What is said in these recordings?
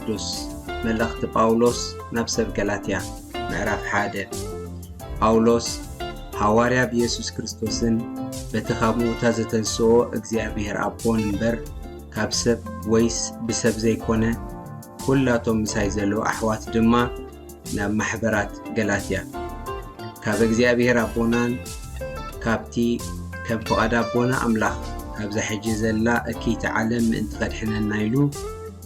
ቅዱስ። መልእኽቲ ጳውሎስ ናብ ሰብ ገላትያ፣ ምዕራፍ ሓደ። ጳውሎስ፣ ሃዋርያ ብየሱስ ክርስቶስን በቲ ካብ ምዉታ ዘተንስኦ እግዚኣብሔር ኣቦን እምበር፣ ካብ ሰብ ወይስ ብሰብ ዘይኮነ፣ ኩላቶም ምሳይ ዘለዉ ኣሕዋት ድማ ናብ ማሕበራት ገላትያ። ካብ እግዚኣብሔር ኣቦናን ካብቲ ከም ፍቓድ ኣቦና ኣምላኽ ካብዛ ሕጂ ዘላ እክይቲ ዓለም ምእንቲ ኸድሕነና ኢሉ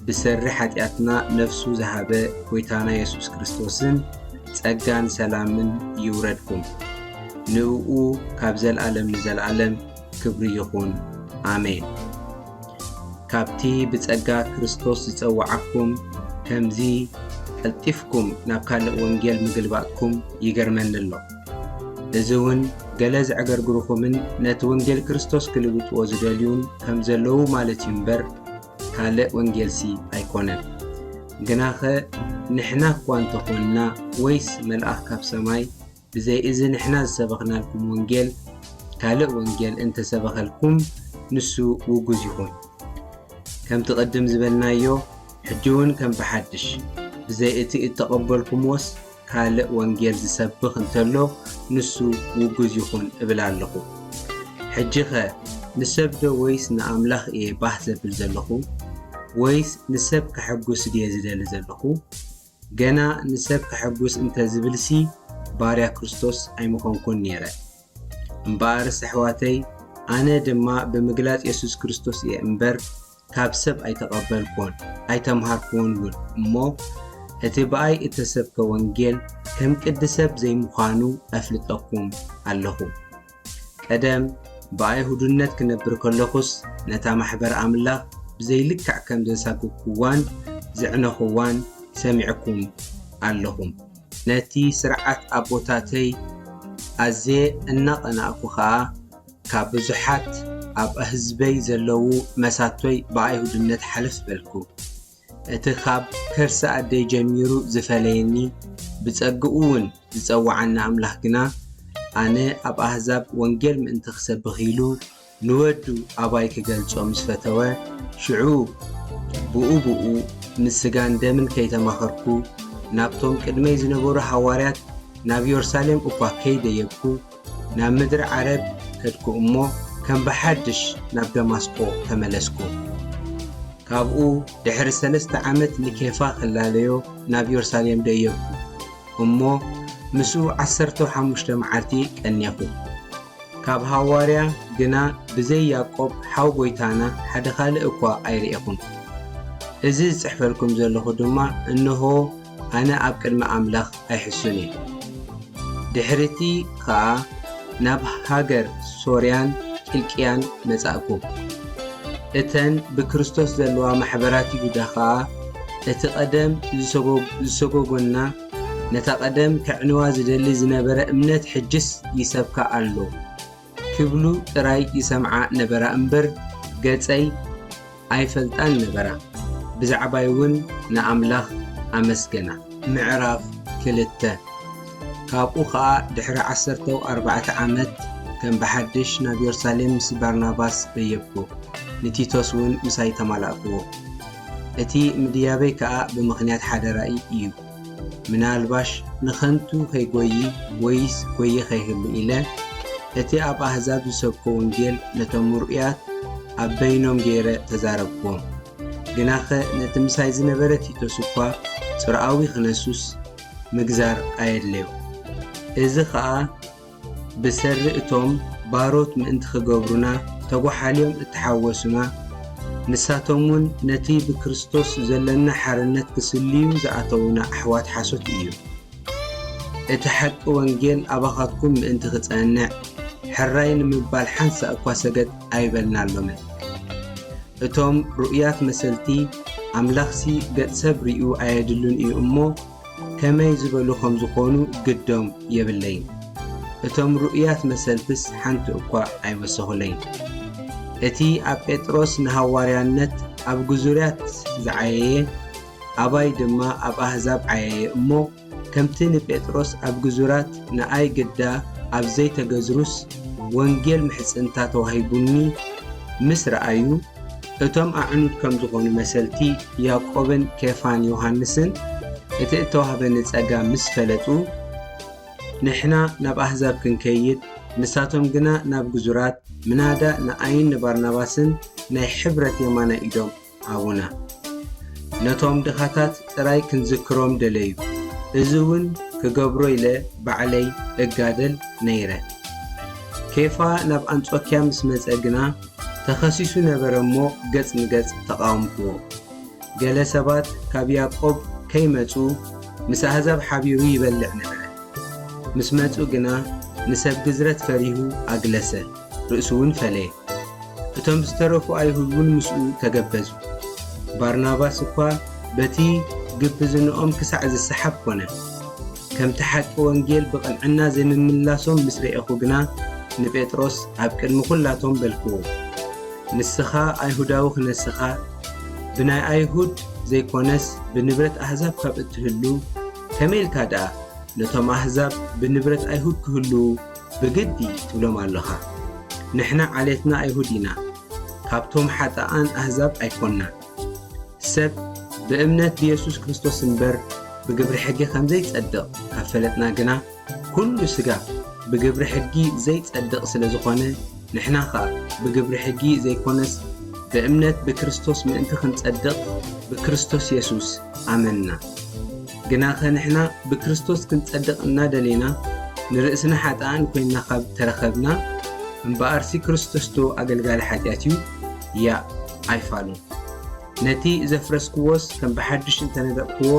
ብሰሪ ሓጢኣትና ነፍሱ ዝሃበ ጐይታና የሱስ ክርስቶስን ጸጋን ሰላምን ይውረድኩም። ንእኡ ካብ ዘልኣለም ንዘልኣለም ክብሪ ይኹን። ኣሜን። ካብቲ ብጸጋ ክርስቶስ ዝጸውዓኩም ከምዚ ቀልጢፍኩም ናብ ካልእ ወንጌል ምግልባጥኩም ይገርመኒ ኣሎ። እዚ እውን ገለ ዘዕገርግሩኹምን ነቲ ወንጌል ክርስቶስ ክልውጥዎ ዝደልዩን ከም ዘለዉ ማለት እዩ እምበር፣ ካልእ ወንጌልሲ ኣይኮነን። ግናኸ ንሕና እኳ እንተኾንና፣ ወይስ መልኣኽ ካብ ሰማይ፣ ብዘይ እዚ ንሕና ዝሰበኽናልኩም ወንጌል፣ ካልእ ወንጌል እንተሰበኸልኩም፣ ንሱ ውጉዝ ይኹን። ከምቲ ቅድም ዝበልናዮ፣ ሕጂ እውን ከም ብሓድሽ፣ ብዘይ እቲ እተቐበልኩምዎስ ካልእ ወንጌል ዝሰብኽ እንተሎ፣ ንሱ ውጉዝ ይኹን እብል ኣለኹ። ሕጂኸ ንሰብ ዶ ወይስ ንኣምላኽ እየ ባህ ዘብል ዘለኹ? ወይስ ንሰብ ከሐጉስ ድየ ዝደሊ ዘለኹ? ገና ንሰብ ከሐጉስ እንተ ዝብልሲ፣ ባርያ ክርስቶስ ኣይምኾንኩን ነይረ። እምበኣርስ ኣሕዋተይ፣ ኣነ ድማ ብምግላጽ የሱስ ክርስቶስ እየ እምበር፣ ካብ ሰብ ኣይተቐበልኩዎን ኣይተምሃርኩዎን እውን። እሞ እቲ ብኣይ እተሰብከ ወንጌል ከም ቅዲ ሰብ ዘይምዃኑ ኣፍልጠኩም ኣለኹ። ቀደም ብኣይሁድነት ክነብር ከለኹስ፣ ነታ ማሕበር ኣምላኽ ብዘይ ልክዕ ከም ዘሳጎግኩዋን ዘዕነኹዋን ሰሚዕኩም ኣለኹም። ነቲ ስርዓት ኣቦታተይ ኣዝየ እናቐናእኩ ኸኣ፣ ካብ ብዙሓት ኣብ ህዝበይ ዘለዉ መሳቶይ ብኣይሁድነት ሓልፍ በልኩ። እቲ ካብ ከርሲ ኣደይ ጀሚሩ ዝፈለየኒ፣ ብጸግኡ እውን ዝጸውዓኒ ኣምላኽ ግና፣ ኣነ ኣብ ኣህዛብ ወንጌል ምእንቲ ክሰብኽ ኢሉ ንወዱ ኣባይ ክገልጾ ምስ ፈተወ፣ ሽዑ ብኡ ብኡ ምስ ስጋን ደምን ከይተማኸርኩ፣ ናብቶም ቅድመይ ዝነበሩ ሃዋርያት ናብ የሩሳሌም እኳ ከይደየብኩ፣ ናብ ምድሪ ዓረብ ከድኩ እሞ፣ ከም ብሓድሽ ናብ ደማስቆ ተመለስኩ። ካብኡ ድሕሪ ሰለስተ ዓመት ንኬፋ ክላለዮ ናብ የሩሳሌም ደየብኩ እሞ፣ ምስኡ ዓሰርተ ሓሙሽተ መዓልቲ ቀኔኹ። ካብ ሃዋርያ ግና ብዘይ ያዕቆብ ሓው ጐይታና ሓደ ካልእ እኳ ኣይርኤኹን። እዚ ዝጽሕፈልኩም ዘለኹ ድማ፣ እንሆ፣ ኣነ ኣብ ቅድሚ ኣምላኽ ኣይሕሱን እየ። ድሕሪቲ ኸኣ ናብ ሃገር ሶርያን ቂልቅያን መጻእኩ። እተን ብክርስቶስ ዘለዋ ማሕበራት ይሁዳ ኸኣ፣ እቲ ቐደም ዝሰጎ-፣ ዝሰጎጎና፣ ነታ ቐደም ከዕንዋ ዝደሊ ዝነበረ እምነት ሕጅስ ይሰብካ ኣሎ ክብሉ ጥራይ ይሰምዓ ነበራ እምበር፣ ገጸይ ኣይፈልጣን ነበራ። ብዛዕባይ እውን ንኣምላኽ ኣመስገና። ምዕራፍ ክልተ። ካብኡ ኸኣ ድሕሪ ዓሰርተ ኣርባዕተ ዓመት ከም ብሓድሽ ናብ የሩሳሌም ምስ ባርናባስ ደየብኩ፣ ንቲቶስ እውን ምሳይ ተማላእክዎ። እቲ ምድያበይ ከኣ ብምኽንያት ሓደ ራእይ እዩ። ምናልባሽ ንኸንቱ ከይጎዪ ወይስ ጎዪ ከይህሉ ኢለ፣ እቲ ኣብ ኣህዛብ ዝሰብኮ ወንጌል ነቶም ምርኡያት ኣብ በይኖም ገይረ ተዛረብክዎም። ግናኸ ነቲ ምሳይ ዝነበረ ቲቶስ እኳ ጽርኣዊ ክነሱስ ምግዛር ኣየድለዮ። እዚ ኸኣ ብሰሪ እቶም ባሮት ምእንቲ ክገብሩና ተጓሓልዮም እተሓወሱና፣ ንሳቶም እውን ነቲ ብክርስቶስ ዘለና ሓርነት ክስልዩ ዝኣተዉና ኣሕዋት ሓሶት እዩ። እቲ ሓቂ ወንጌል ኣባኻትኩም ምእንቲ ክጸንዕ፣ ሕራይ ንምባል ሓንሳእ እኳ ሰገጥ ኣይበልናሎምን። እቶም ርኡያት መሰልቲ፣ ኣምላኽሲ ገጽ ሰብ ርእዩ ኣየድሉን እዩ እሞ፣ ከመይ ዝበሉ ከም ዝኾኑ ግዶም የብለይን። እቶም ርኡያት መሰልትስ ሓንቲ እኳ ኣይወሰኹለይን። እቲ ኣብ ጴጥሮስ ንሃዋርያነት ኣብ ግዙርያት ዝዓየየ፣ ኣባይ ድማ ኣብ ኣህዛብ ዓየየ እሞ፣ ከምቲ ንጴጥሮስ ኣብ ግዙራት ንኣይ ግዳ ኣብ ዘይተገዝሩስ ወንጌል ምሕጽንታ ተዋሂቡኒ ምስ ረኣዩ፣ እቶም ኣዕኑድ ከም ዝኾኑ መሰልቲ ያዕቆብን ኬፋን ዮሃንስን እቲ እተዋህበኒ ጸጋ ምስ ፈለጡ፣ ንሕና ናብ ኣህዛብ ክንከይድ፣ ንሳቶም ግና ናብ ግዙራት፣ ምናዳ ንኣይን ንባርናባስን ናይ ሕብረት የማናይ ኢዶም ሃቡና። ነቶም ድኻታት ጥራይ ክንዝክሮም ደለዩ። እዚ እውን ክገብሮ ኢለ ባዕለይ እጋደል ነይረ። ኬፋ ናብ ኣንጾክያ ምስ መጸ ግና ተኸሲሱ ነበረ እሞ ገጽ ንገጽ ተቓወምክዎ። ገለ ሰባት ካብ ያዕቆብ ከይመጹ ምስ ኣህዛብ ሓቢሩ ይበልዕ ነበረ። ምስ መጹ ግና ንሰብ ግዝረት ፈሪሁ ኣግለሰ፣ ርእሱ እውን ፈለየ። እቶም ዝተረፉ ኣይሁድ እውን ምስኡ ተገበዙ። ባርናባስ እኳ በቲ ግብዝንኦም ክሳዕ ዝሰሓብ ኮነ። ከምቲ ሓቂ ወንጌል ብቕንዕና ዘይምምላሶም ምስ ረኤኹ ግና ንጴጥሮስ ኣብ ቅድሚ ኩላቶም በልክዎ፣ ንስኻ ኣይሁዳዊ ክነስኻ ብናይ ኣይሁድ ዘይኮነስ ብንብረት ኣህዛብ ካብ እትህሉ ከመይ ኢልካ ደኣ ነቶም ኣህዛብ ብንብረት ኣይሁድ ክህልዉ ብግዲ ትብሎም ኣለኻ? ንሕና ዓሌትና ኣይሁድ ኢና፣ ካብቶም ሓጥኣን ኣህዛብ ኣይኮንናን። ሰብ ብእምነት ብየሱስ ክርስቶስ እምበር ብግብሪ ሕጊ ከም ዘይጸድቕ ካብ ፈለጥና ግና፣ ኩሉ ስጋ ብግብሪ ሕጊ ዘይጸድቕ ስለ ዝኾነ፣ ንሕና ኸኣ ብግብሪ ሕጊ ዘይኮነስ ብእምነት ብክርስቶስ ምእንቲ ክንጸድቕ ብክርስቶስ የሱስ ኣመንና። ግናኸ ንሕና ብክርስቶስ ክንጸድቕ እናደሌና ንርእስና ሓጥኣን ኮይንና ካብ ተረኸብና፣ እምበኣርሲ ክርስቶስዶ ኣገልጋሊ ሓጢኣት እዩ? ያእ ኣይፋሉን። ነቲ ዘፍረስክዎስ ከም ብሓድሽ እንተነደቕክዎ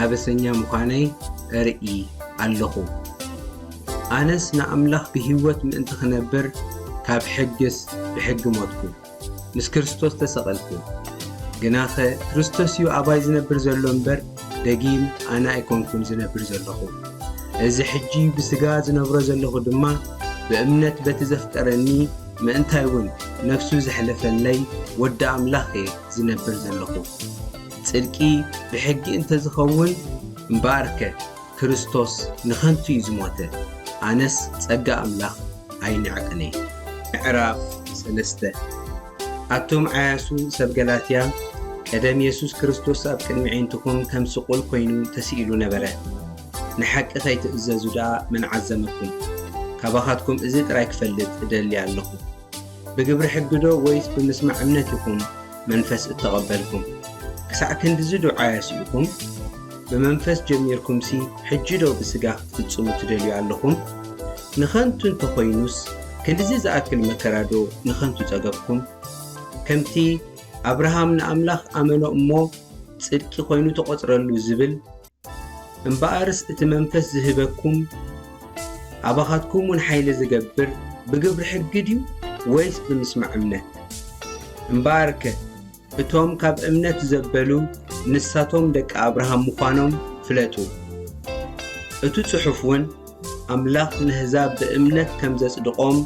ኣበሰኛ ምዃነይ እርኢ ኣለኹ። ኣነስ ንኣምላኽ ብህይወት ምእንቲ ክነብር ካብ ሕግስ ብሕጊ ሞትኩ። ምስ ክርስቶስ ተሰቐልኩ። ግናኸ ክርስቶስ እዩ ኣባይ ዝነብር ዘሎ እምበር፣ ደጊም ኣነ ኣይኮንኩን ዝነብር ዘለኹ። እዚ ሕጂ ብስጋ ዝነብሮ ዘለኹ ድማ ብእምነት በቲ ዘፍቀረኒ፣ ምእንታይ እውን ነፍሱ ዘሕለፈለይ ወዲ ኣምላኽ እየ ዝነብር ዘለኹ። ጽድቂ ብሕጊ እንተዝኸውን እምበኣርከ፣ ክርስቶስ ንኸንቱ እዩ ዝሞተ፣ ኣነስ ጸጋ ኣምላኽ ኣይንዕቕን'የ። ምዕራፍ ሰለስተ። ኣቱም ዓያሱ ሰብ ገላትያ፣ ቀደም የሱስ ክርስቶስ ኣብ ቅድሚ ኣዒንትኹም ከም ስቑል ኮይኑ ተስኢሉ ነበረ። ንሓቂ ከይትእዘዙ ደኣ መን ዓዘመኩም? ካባኻትኩም እዚ ጥራይ ክፈልጥ እደሊ ኣለኹ። ብግብሪ ሕጊ ዶ ወይስ ብምስማዕ እምነት ኢኹም መንፈስ እተቐበልኩም? ክሳዕ ክንድዚ ዶ ዓያሱ ኢኹም? ብመንፈስ ጀሚርኩምሲ፣ ሕጂ ዶ ብስጋ ክትፍጽሙ ትደልዩ ኣለኹም? ንኸንቱ እንተኾይኑስ፣ ክንድዚ ዝኣክል መከራ ዶ ንኸንቱ ጸገብኩም? ከምቲ ኣብርሃም ንኣምላኽ ኣመኖ እሞ ጽድቂ ኮይኑ ተቖጽረሉ ዝብል፣ እምበኣርስ እቲ መንፈስ ዝህበኩም ኣባኻትኩም እውን ሓይሊ ዝገብር ብግብሪ ሕጊ ድዩ ወይስ ብምስማዕ እምነት? እምበኣርከ እቶም ካብ እምነት ዘበሉ ንሳቶም ደቂ ኣብርሃም ምዃኖም ፍለጡ። እቲ ጽሑፍ እውን ኣምላኽ ነህዛብ ብእምነት ከም ዘጽድቖም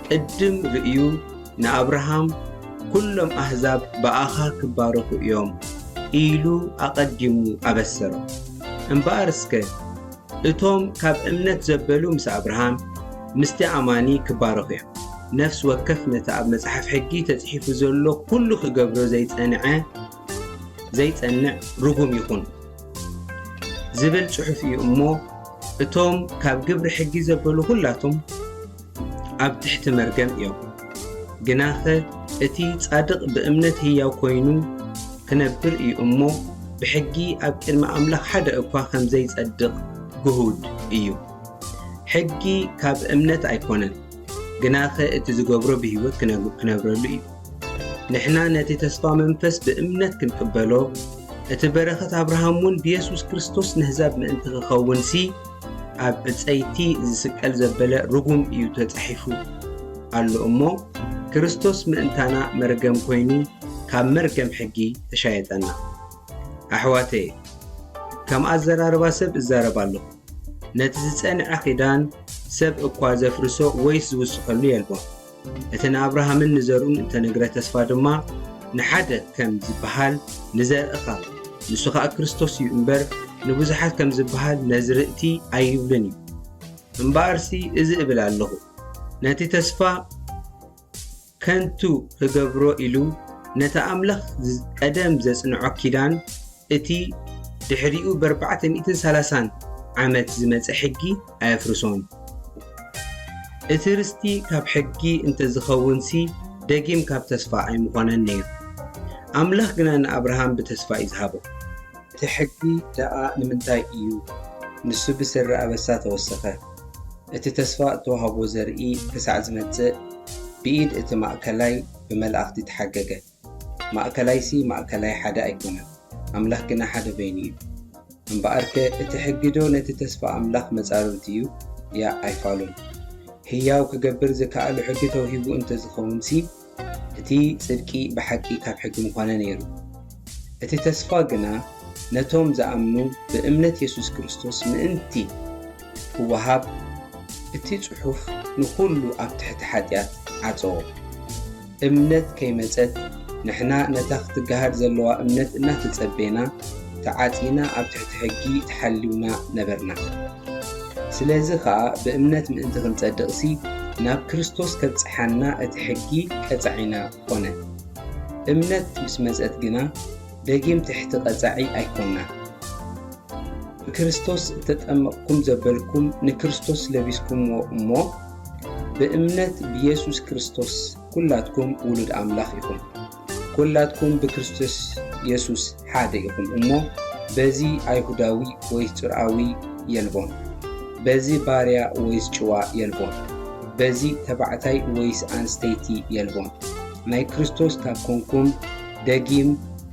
ቅድም ርእዩ ንኣብርሃም ኩሎም ኣህዛብ ብኣኻ ክባረኹ እዮም ኢሉ ኣቐዲሙ ኣበሰሮ። እምበኣር እስከ እቶም ካብ እምነት ዘበሉ ምስ ኣብርሃም ምስቲ ኣማኒ ክባረኹ እዮም። ነፍሲ ወከፍ ነቲ ኣብ መጽሓፍ ሕጊ ተጽሒፉ ዘሎ ኩሉ ክገብሮ ዘይጸንዐ ዘይጸንዕ ርጉም ይኹን ዝብል ጽሑፍ እዩ እሞ፣ እቶም ካብ ግብሪ ሕጊ ዘበሉ ኩላቶም ኣብ ትሕቲ መርገም እዮም። ግናኸ እቲ ጻድቕ ብእምነት ህያው ኮይኑ ክነብር እዩ እሞ፣ ብሕጊ ኣብ ቅድሚ ኣምላኽ ሓደ እኳ ከም ዘይጸድቕ ግሁድ እዩ። ሕጊ ካብ እምነት ኣይኮነን፣ ግናኸ እቲ ዝገብሮ ብህይወት ክነግ-፣ ክነብረሉ እዩ። ንሕና ነቲ ተስፋ መንፈስ ብእምነት ክንቅበሎ፣ እቲ በረኸት ኣብርሃም እውን ብየሱስ ክርስቶስ ነህዛብ ምእንቲ ክኸውንሲ፣ ኣብ ዕጸይቲ ዝስቀል ዘበለ ርጉም እዩ ተጻሒፉ ኣሎ እሞ፣ ክርስቶስ ምእንታና መርገም ኮይኑ፣ ካብ መርገም ሕጊ ተሻየጠና። ኣሕዋተየ፣ ከም ኣዘራርባ ሰብ እዛረብ ኣለኹ። ነቲ ዝጸንዐ ኪዳን ሰብ እኳ ዘፍርሶ ወይስ ዝውስኸሉ የልቦን። እቲ ንኣብርሃምን ንዘርኡን እተነግረ ተስፋ ድማ ንሓደ ከም ዝበሃል ንዘርእኻ፣ ንሱ ኸኣ ክርስቶስ እዩ እምበር፣ ንብዙሓት ከም ዝበሃል ነዚ ርእቲ ኣይብልን እዩ። እምበኣርሲ እዚ እብል ኣለኹ፣ ነቲ ተስፋ ከንቱ ክገብሮ ኢሉ ነቲ ኣምላኽ ቀደም ዘጽንዖ ኪዳን፣ እቲ ድሕሪኡ ብ430 ዓመት ዝመጸ ሕጊ ኣየፍርሶን። እቲ ርስቲ ካብ ሕጊ እንተዝኸውንሲ፣ ደጊም ካብ ተስፋ ኣይምኾነን ነይሩ። ኣምላኽ ግና ንኣብርሃም ብተስፋ እዩ ዝሃቦ። እቲ ሕጊ ደኣ ንምንታይ እዩ ንሱ ብስረ ኣበሳ ተወሰኸ? እቲ ተስፋ እተዋህቦ ዘርኢ ክሳዕ ዝመጽእ፣ ብኢድ እቲ ማእከላይ ብመላእኽቲ ተሓገገ። ማእከላይሲ ማእከላይ ሓደ ኣይኮነን፣ ኣምላኽ ግና ሓደ በይኑ እዩ። እምበኣርከ እቲ ሕጊዶ ነቲ ተስፋ ኣምላኽ መጻርርቲ እዩ? ያእ ኣይፋሉን። ህያው ክገብር ዝከኣሉ ሕጊ ተውሂቡ እንተዝኸውንሲ፣ እቲ ጽድቂ ብሓቂ ካብ ሕጊ ምኾነ ነይሩ። እቲ ተስፋ ግና ነቶም ዝኣምኑ ብእምነት የሱስ ክርስቶስ ምእንቲ ክወሃብ፣ እቲ ጽሑፍ ንኹሉ ኣብ ትሕቲ ሓጢኣት ዓጸዎ። እምነት ከይመጸት፣ ንሕና ነታ ክትገሃድ ዘለዋ እምነት እናተጸቤና፣ ተዓጺና ኣብ ትሕቲ ሕጊ ተሓሊውና ነበርና። ስለዚ ኸኣ ብእምነት ምእንቲ ክንጸድቕሲ፣ ናብ ክርስቶስ ከብጽሓና እቲ ሕጊ ቀጻዒና ኮነ። እምነት ምስ መጸት ግና፣ ደጊም ትሕቲ ቀጻዒ ኣይኮንና። ብክርስቶስ እተጠመቕኩም ዘበልኩም ንክርስቶስ ለቢስኩምዎ እሞ፣ ብእምነት ብየሱስ ክርስቶስ ኩላትኩም ውሉድ ኣምላኽ ኢኹም። ኩላትኩም ብክርስቶስ የሱስ ሓደ ኢኹም እሞ፣ በዚ ኣይሁዳዊ ወይስ ጽርኣዊ የልቦን፣ በዚ ባርያ ወይስ ጭዋ የልቦን፣ በዚ ተባዕታይ ወይስ ኣንስተይቲ የልቦን። ናይ ክርስቶስ ካብ ኮንኩም፣ ደጊም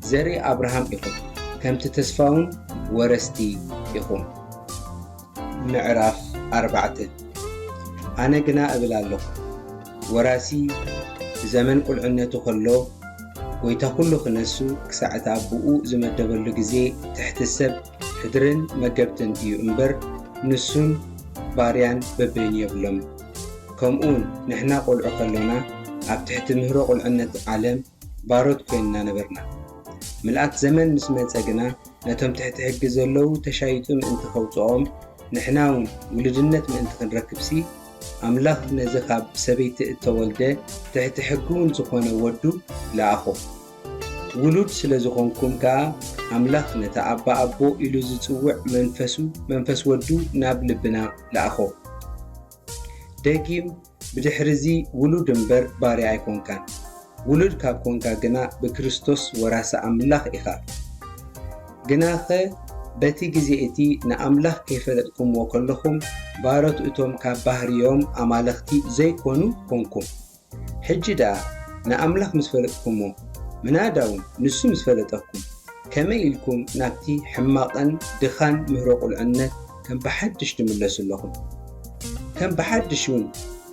ዘርኢ ኣብርሃም ኢኹም፣ ከምቲ ተስፋውን ወረስቲ ኢኹም። ምዕራፍ ኣርባዕተ። ኣነ ግና እብል ኣለኹ፣ ወራሲ ብዘመን ቁልዕነቱ ኸሎ፣ ጐይታ ኵሉ ኽነሱ፣ ክሳዕ እቲ ኣቦኡ ዝመደበሉ ግዜ፣ ትሕቲ ሰብ ሕድርን መገብትን እዩ እምበር፣ ንሱን ባርያን በበይኑ የብሎምን። ከምኡውን ንሕና ቈልዑ ኸሎና፣ ኣብ ትሕቲ ምህሮ ቁልዕነት ዓለም ባሮት ኰይንና ነበርና። ምልኣት ዘመን ምስ መጸ ግና፣ ነቶም ትሕቲ ሕጊ ዘለዉ ተሻይጡ ምእንቲ ኸውጽኦም፣ ንሕና እውን ውሉድነት ምእንቲ ክንረክብሲ፣ ኣምላኽ ነዚ ኻብ ሰበይቲ እተወልደ ትሕቲ ሕጊ እውን ዝኾነ ወዱ ለኣኾ። ውሉድ ስለ ዝኾንኩም ከኣ፣ ኣምላኽ ነቲ ኣባ ኣቦ ኢሉ ዝጽውዕ መንፈሱ፣ መንፈስ ወዱ ናብ ልብና ለኣኾ። ደጊም ብድሕርዚ ውሉድ እምበር ባርያ ኣይኮንካን። ውሉድ ካብ ኮንካ ግና ብክርስቶስ ወራሲ ኣምላኽ ኢኻ። ግናኸ በቲ ግዜ እቲ ንኣምላኽ ከይፈለጥኩምዎ ከለኹም፣ ባሮት እቶም ካብ ባህርዮም ኣማልኽቲ ዘይኮኑ ኮንኩም። ሕጂ ደኣ ንኣምላኽ ምስ ፈለጥኩምዎ፣ ምናዳ እውን ንሱ ምስ ፈለጠኩም፣ ከመይ ኢልኩም ናብቲ ሕማቕን ድኻን ምህሮ ቁልዕነት ከም ብሓድሽ ትምለሱ ኣለኹም? ከም ብሓድሽ እውን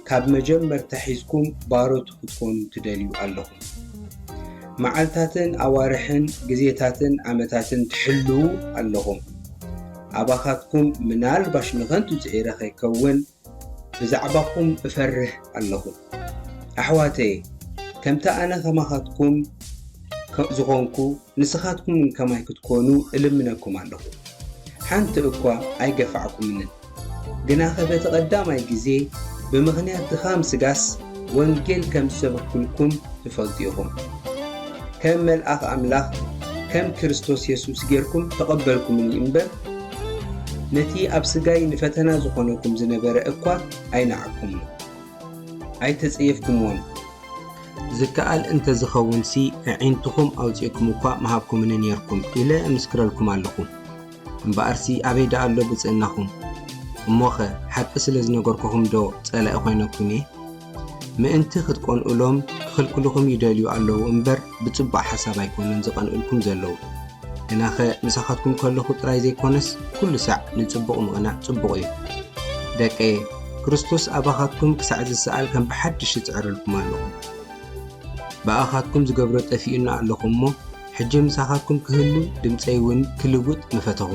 ካብ መጀመርታ ሒዝኩም ባሮት ክትኮኑ ትደልዩ ኣለኹም። መዓልታትን ኣዋርሕን ግዜታትን ዓመታትን ትሕልዉ ኣለኹም። ኣባኻትኩም ምናልባሽ ንኸንቱ ጽዒረ ከይከውን ብዛዕባኹም እፈርህ ኣለኹ። ኣሕዋተየ፣ ከምቲ ኣነ ከማኻትኩም ከ-፣ ዝኾንኩ፣ ንስኻትኩም እውን ከማይ ክትኮኑ እልምነኩም ኣለኹ። ሓንቲ እኳ ኣይገፋዕኩምንን። ግናኸ በቲ ቀዳማይ ግዜ ብምኽንያት ድኻም ስጋስ ወንጌል ከም ዝሰበኽኩልኩም ትፈልጡ ኢኹም። ከም መልኣኽ ኣምላኽ፣ ከም ክርስቶስ የሱስ ጌርኩም ተቐበልኩምኒ እምበር፣ ነቲ ኣብ ስጋይ ንፈተና ዝኾነኩም ዝነበረ እኳ ኣይነዓቅኩምዎን፣ ኣይተጸየፍኩምዎን። ዝከኣል እንተ ዝኸውንሲ፣ ኣዒንትኹም ኣውጺእኩም እኳ ምሃብኩምኒ ኔርኩም፣ ኢለ እምስክረልኩም ኣለኹ። እምበኣርሲ፣ ኣበይ ደኣ ኣሎ ብጽእናኹም? እሞኸ፣ ሓቂ ስለ ዝነገርኩኹም ዶ ጸላኢ ኾይነኩም እየ? ምእንቲ ክትቀንኡሎም ክኽልክሉኹም ይደልዩ ኣለዉ እምበር፣ ብጽቡቕ ሓሳብ ኣይኮኑን ዝቐንኡልኩም ዘለዉ። ግናኸ፣ ምሳኻትኩም ከለኹ ጥራይ ዘይኮነስ፣ ኩሉ ሳዕ ንጽቡቕ ምቕናእ ጽቡቕ እዩ። ደቀየ፣ ክርስቶስ ኣባኻትኩም ክሳዕ ዝሰኣል ከም ብሓድሽ እጽዕረልኩም ኣለኹ። ብኣኻትኩም ዝገብሮ ጠፊኡኒ ኣለኹ እሞ፣ ሕጂ ምሳኻትኩም ክህሉ፣ ድምጸይ እውን ክልውጥ ምፈተኹ።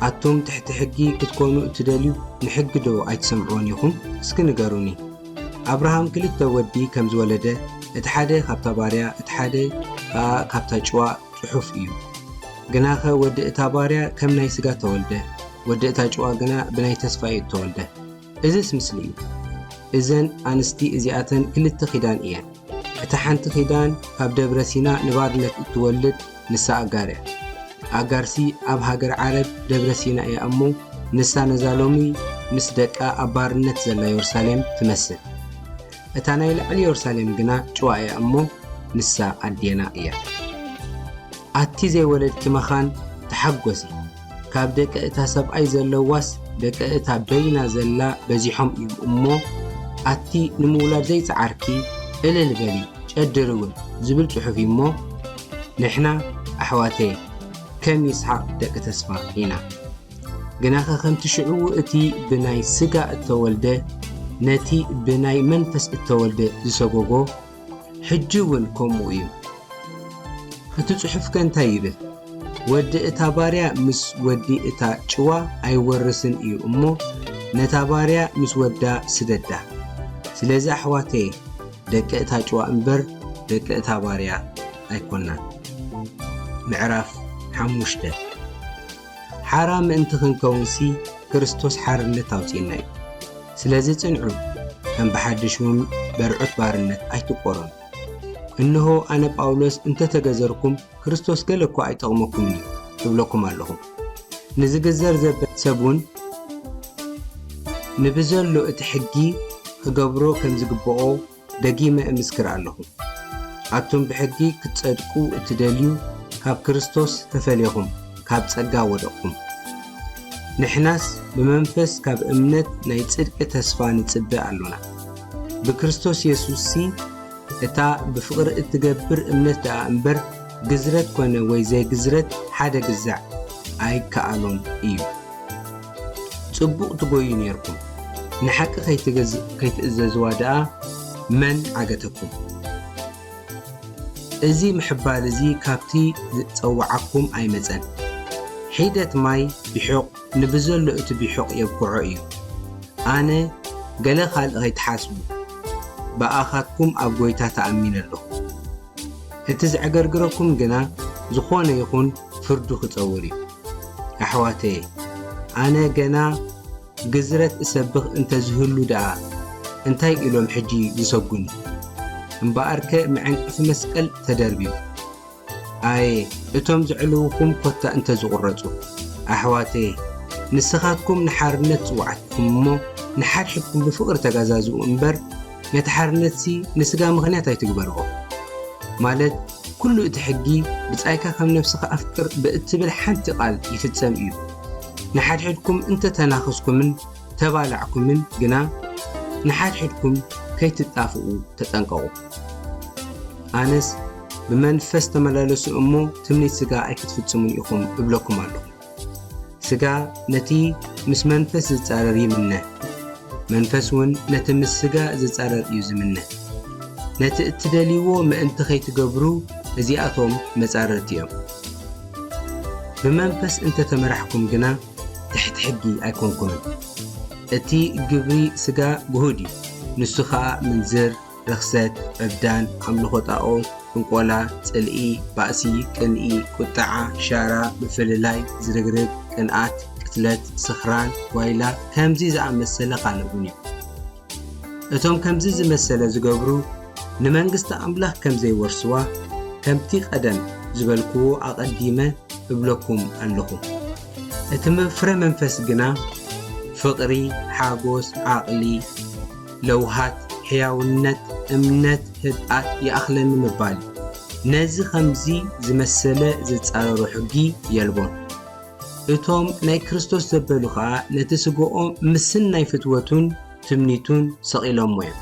ኣቱም ትሕቲ ሕጊ ክትኮኑ እትደልዩ፣ ንሕጊ ዶ ኣይትሰምዕዎን ኢኹም? እስኪ ንገሩኒ። ኣብርሃም ክልተ ወዲ ከም ዝወለደ፣ እቲ ሓደ ካብታ ባርያ፣ እቲ ሓደ ከኣ ካብታ ጭዋ ጽሑፍ እዩ። ግናኸ ወዲ እታ ባርያ ከም ናይ ስጋ ተወልደ፣ ወዲ እታ ጭዋ ግና ብናይ ተስፋ እዩ እተወልደ። እዝስ ምስሊ እዩ። እዘን ኣንስቲ እዚኣተን ክልተ ኪዳን እየን። እታ ሓንቲ ኪዳን ካብ ደብረ ሲና ንባርነት እትወልድ ንሳ ኣጋር እያ። ኣጋርሲ ኣብ ሃገር ዓረብ ደብረ ሲና እያ እሞ፣ ንሳ ነዛ ሎሚ ምስ ደቃ ኣብ ባርነት ዘላ የሩሳሌም ትመስል። እታ ናይ ላዕሊ የሩሳሌም ግና ጭዋ እያ እሞ፣ ንሳ ኣዴና እያ። ኣቲ ዘይወለድኪ መኻን ተሓጎሲ፣ ካብ ደቂ እታ ሰብኣይ ዘለዋስ ደቂ እታ በይና ዘላ በዚሖም እዮም እሞ፣ ኣቲ ንምውላድ ዘይጸዓርኪ እልል በሊ፣ ጨድሪ እውን ዝብል ጽሑፍ እዩ እሞ፣ ንሕና ኣሕዋተየ ከም ይስሓቅ ደቂ ተስፋ ኢና። ግናኸ ከምቲ ሽዑ እቲ ብናይ ስጋ እተወልደ ነቲ ብናይ መንፈስ እተወልደ ዝሰጎጎ፣ ሕጂ እውን ከምኡ እዩ። እቲ ጽሑፍከ እንታይ ይብል? ወዲ እታ ባርያ ምስ ወዲ እታ ጭዋ ኣይወርስን እዩ እሞ፣ ነታ ባርያ ምስ ወዳ ስደዳ። ስለዚ ኣሕዋተየ፣ ደቂ እታ ጭዋ እምበር ደቂ እታ ባርያ ኣይኮናን። ምዕራፍ ሓሙሽተ። ሓራ ምእንቲ ክንከውንሲ ክርስቶስ ሓርነት ኣውጺእና እዩ። ስለዚ ጽንዑ፣ ከም ብሓድሽ እውን በርዑት ባርነት ኣይትቆረኑ። እንሆ ኣነ ጳውሎስ እንተ ተገዘርኩም፣ ክርስቶስ ገለ እኳ ኣይጠቕመኩምን እዩ እብለኩም ኣለኹ። ንዝግዘር ዘበለ ሰብ እውን ንብዘሎ እቲ ሕጊ ክገብሮ ከም ዝግብኦ ደጊመ እምስክር ኣለኹ። ኣቱም ብሕጊ ክትጸድቁ እትደልዩ፣ ካብ ክርስቶስ ተፈልየኹም፣ ካብ ጸጋ ወደቕኩም። ንሕናስ ብመንፈስ ካብ እምነት ናይ ጽድቂ ተስፋ ንጽበ ኣሎና። ብክርስቶስ የሱስሲ እታ ብፍቕሪ እትገብር እምነት ደኣ እምበር፣ ግዝረት ኮነ ወይ ዘይግዝረት ሓደ ግዛዕ ኣይከኣሎን እዩ። ጽቡቕ ትጎዩ ኔርኩም፣ ንሓቂ ከይትገዝ-፣ ከይትእዘዝዋ ደኣ መን ዓገተኩም? እዚ ምሕባል እዚ ካብቲ ዝጸውዓኩም ኣይመጸን። ሒደት ማይ ቢሑቕ ንብዘሎ እቲ ቢሑቕ የብክዖ እዩ። ኣነ ገለ ካልእ ከይትሓስቡ፣ ብኣኻትኩም ኣብ ጐይታ ተኣሚነ ኣለኹ። እቲ ዘዕገርግረኩም ግና ዝኾነ ይኹን ፍርዱ ክጸውር እዩ። ኣሕዋተየ፣ ኣነ ገና ግዝረት እሰብኽ እንተ ዝህሉ ደኣ፣ እንታይ ኢሎም ሕጂ ዝሰጉኒ? እምበኣርከ መዐንቀፊ መስቀል ተደርብዩ። ኣየ፣ እቶም ዘዕልውኹም ኮታ እንተ ዝቑረጹ። ኣሕዋተየ፣ ንስኻትኩም ንሓርነት ጽዋዕት ኢኹም እሞ፣ ንሓድሕድኩም ብፍቕሪ ተጋዛዝኡ እምበር፣ ነቲ ሓርነትሲ ንስጋ ምኽንያት ኣይትግበርዎ። ማለት፣ ኩሉ እቲ ሕጊ፣ "ብጻይካ ከም ነፍስኻ ኣፍቅር" ብእትብል ሓንቲ ቃል ይፍጸም እዩ። ንሓድሕድኩም እንተ ተናኸስኩምን ተባላዕኩምን ግና፣ ንሓድሕድኩም ከይትጣፍኡ ተጠንቀቑ። ኣነስ፣ "ብመንፈስ ተመላለሱ እሞ ትምኒት ስጋ ኣይክትፍጽሙን ኢኹም" እብለኩም ኣለኹ። ስጋ ነቲ ምስ መንፈስ ዝጻረር ይምነ፣ መንፈስ እውን ነቲ ምስ ስጋ ዝጻረር እዩ ዝምነ። ነቲ እትደልይዎ ምእንቲ ከይትገብሩ፣ እዚኣቶም መጻረርቲ እዮም። ብመንፈስ እንተ ተመራሕኩም ግና፣ ትሕቲ ሕጊ ኣይኮንኩምን። እቲ ግብሪ ስጋ ግሁድ እዩ፣ ንሱ ኸኣ ምንዝር፣ ርኽሰት፣ ዕብዳን፣ ኣምልኾ ጣኦት፣ ጥንቆላ፣ ጽልኢ፣ ባእሲ፣ ቅንኢ፣ ቁጥዓ፣ ሻራ፣ ምፍልላይ፣ ዝርግርግ፣ ቅንኣት፣ ቅትለት፣ ስኽራን፣ ጓይላ፣ ከምዚ ዝኣመሰለ ካልእ እውን እዩ። እቶም ከምዚ ዝመሰለ ዝገብሩ ንመንግስቲ ኣምላኽ ከም ዘይወርስዋ፣ ከምቲ ቀደም ዝበልክዎ ኣቐዲመ እብለኩም ኣለኹ። እቲ ፍረ መንፈስ ግና ፍቕሪ፣ ሓጎስ፣ ዓቕሊ፣ ለውሃት፣ ሕያውነት፣ እምነት፣ ህድኣት፣ ይኣኽለኒ ምባል እዩ። ነዚ ኸምዚ ዝመሰለ ዝጻረሮ ሕጊ የልቦን። እቶም ናይ ክርስቶስ ዘበሉ ኸኣ ነቲ ስግኦም ምስን ናይ ፍትወቱን ትምኒቱን ሰቒሎሞ እዮም።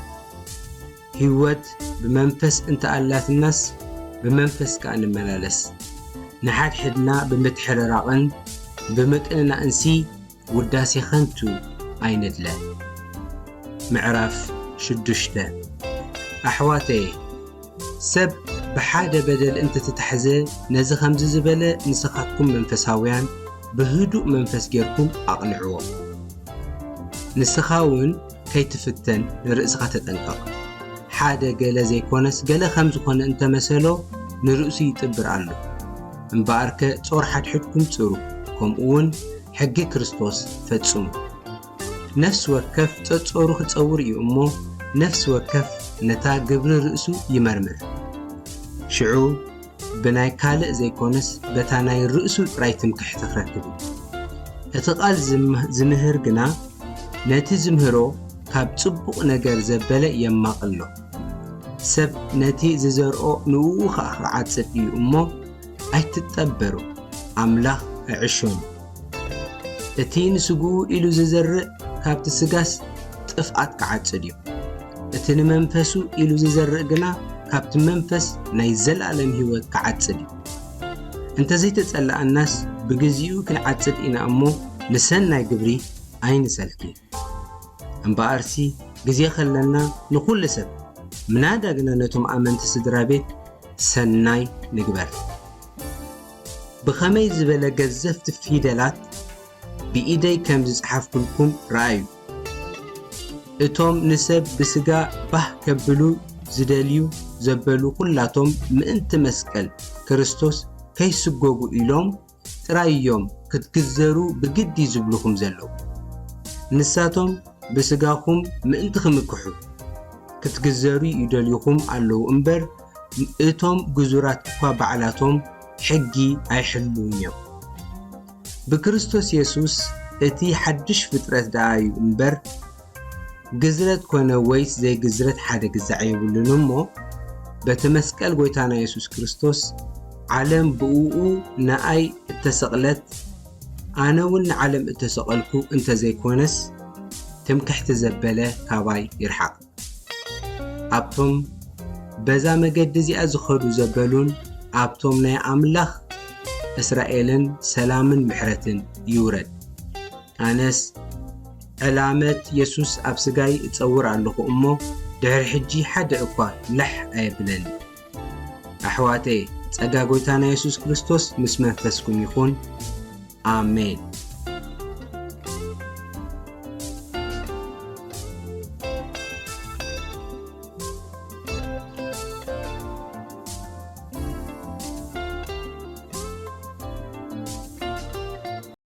ህይወት ብመንፈስ እንተ ኣላትናስ፣ ብመንፈስ ከኣ ንመላለስ። ንሓድሕድና ብምትሕርራቕን ብምቅንናእንሲ ውዳሴ ኸንቱ ኣይንድለ። ምዕራፍ ሽዱሽተ። ኣሕዋተየ፣ ሰብ ብሓደ በደል እንተ ተታሕዘ፣ ነዚ ኸምዚ ዝበለ ንስኻትኩም መንፈሳውያን ብህዱእ መንፈስ ጌርኩም ኣቕንዕዎ። ንስኻ እውን ከይትፍተን ንርእስኻ ተጠንቀቕ። ሓደ ገለ ዘይኮነስ ገለ ከም ዝኾነ እንተ መሰሎ ንርእሱ ይጥብር ኣሎ። እምበኣርከ ጾር ሓድሕድኩም ጽሩ፣ ከምኡ እውን ሕጊ ክርስቶስ ፈጽሙ። ነፍሲ ወከፍ ጸጾሩ ክጸውር እዩ እሞ፣ ነፍሲ ወከፍ ነታ ግብሪ ርእሱ ይመርምር። ሽዑ ብናይ ካልእ ዘይኮነስ በታ ናይ ርእሱ ጥራይ ትምክሕቲ ክረክብ እዩ። እቲ ቃል ዝም- ዝምህር ግና ነቲ ዝምህሮ ካብ ጽቡቕ ነገር ዘበለ የማቕሎ። ሰብ ነቲ ዝዘርኦ ንእኡ ኸኣ ክዓጽድ እዩ እሞ ኣይትጠበሩ፣ ኣምላኽ ኣይዕሾን። እቲ ንስግኡ ኢሉ ዝዘርእ ካብቲ ስጋስ ጥፍኣት ክዓጽድ እዩ። እቲ ንመንፈሱ ኢሉ ዝዘርእ ግና ካብቲ መንፈስ ናይ ዘለኣለም ህይወት ክዓጽድ እዩ። እንተዘይተጸላኣናስ ብግዚኡ ክንዓጽድ ኢና እሞ ንሰናይ ግብሪ ኣይንሰልኪ። እምበኣርሲ ግዜ ከለና ንኹሉ ሰብ፣ ምናዳ ግና ነቶም ኣመንቲ ስድራ ቤት ሰናይ ንግበር። ብኸመይ ዝበለ ገዘፍቲ ፊደላት ብኢደይ ከም ዝጸሓፍኩልኩም ረኣዩ። እቶም ንሰብ ብስጋ ባህ ከብሉ ዝደልዩ ዘበሉ ኩላቶም ምእንቲ መስቀል ክርስቶስ ከይስጎጉ ኢሎም ጥራይ እዮም ክትግዘሩ ብግዲ ዝብሉኹም ዘለዉ። ንሳቶም ብስጋኹም ምእንቲ ክምክሑ ክትግዘሩ ይደልዩኹም ኣለዉ እምበር እቶም ግዙራት እኳ ባዕላቶም ሕጊ ኣይሕልዉን እዮም። ብክርስቶስ የሱስ እቲ ሓድሽ ፍጥረት ደኣ እዩ እምበር ግዝረት ኮነ ወይስ ዘይግዝረት ሓደ ግዛዕ የብሉን እሞ በቲ መስቀል ጎይታና የሱስ ክርስቶስ ዓለም ብእኡ ንኣይ እተሰቕለት ኣነ እውን ንዓለም እተሰቐልኩ እንተዘይኮነስ ትምክሕቲ ዘበለ ካባይ ይርሓቕ። ኣብቶም በዛ መገዲ እዚኣ ዝኸዱ ዘበሉን ኣብቶም ናይ ኣምላኽ እስራኤልን ሰላምን ምሕረትን ይውረድ። ኣነስ ዕላመት የሱስ ኣብ ስጋይ እጸውር ኣለኹ እሞ ድሕሪ ሕጂ ሓደ እኳ ላሕ ኣየብለኒ። ኣሕዋተየ ጸጋ ጎይታና የሱስ ክርስቶስ ምስ መንፈስኩም ይኹን። ኣሜን።